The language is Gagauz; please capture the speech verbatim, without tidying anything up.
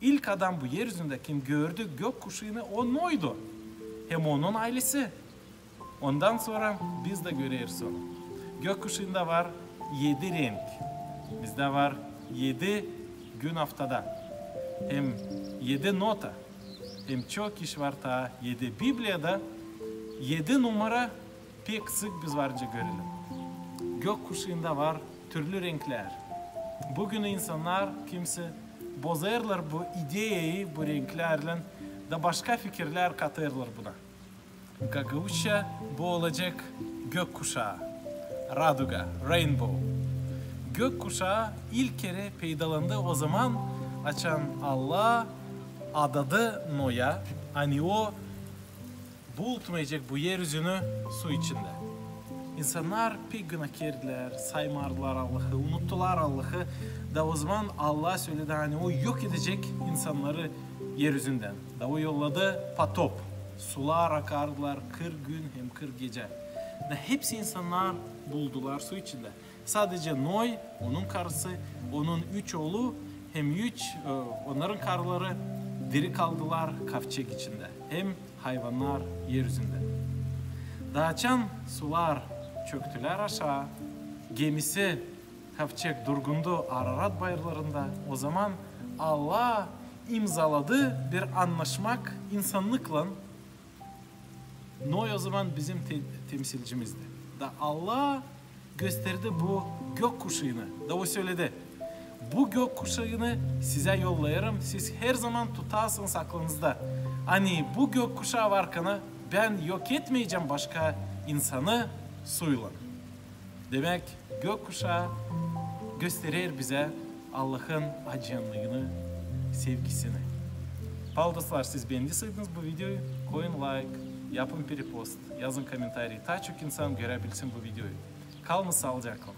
İlk adam bu er üzündä, kim gördü gök kuşaanı, o Noydu hem onun aylesi. Ondan sora biz dä göreriz onu. Gök kuşaanda var edi renk. Bizdä var edi gün aftada. Hem edi nota. Hem çok iş var taa edi. Bibliyada edi numara pek sık biz varınca görelim. Gök kuşaanda var türlü renklär. Büün insannar kimisi bozêrlar bu ideyayı, bu renklärlän da başka fikirlär katêrlar buna. Gagauzça bu olacek gök kuşaa, raduga, rainbow. Gök kuşaa ilk kerä peydalandı ozaman, açan Allah adadı Noya, ani o bulutmayacek bu er üzünü su içindä. İnsannar pek günahkerdilär, saymardılar Allahı, unuttular Allahı. Da ozaman Allah söledi, ani o yok edecek insannarı er üzündän. Da o yolladı potop. Sular akardılar kırk gün hem kırk gecä. Da hepsi insannar buldular su içindä. Sadece Noy, onun karısı, onun üç oolu hem üç, e, onnarın karıları diri kaldılar kovçek içindä, hem hayvannar er üzündä. Da açan sular çöktülär aşaa, gemisi, kovçek durgundu Ararat bayırlarında, ozaman Allah imzaladı bir annaşmak insannıklan. Noy ozaman bizim te-, temsilcimizdi. Da Allah gösterdi bu gök kuşaanı. Da o söledi: "Bu gök kuşaanı sizä yollêêrım, siz herzaman tutasınız aklınızda, ani bu gök kuşaa varkana bän yok etmeyecäm başka insanı suylan." Demäk, gök kuşaa gösterer bizä Allahın acıyannıını, sevgisini. Paalı dostlar, siz beendiysäydiniz bu videoyu, koyun layk, yapın perepost, yazın komentariy, taa çok insan göräbilsin bu videoyu. Kalınız saalıcaklan.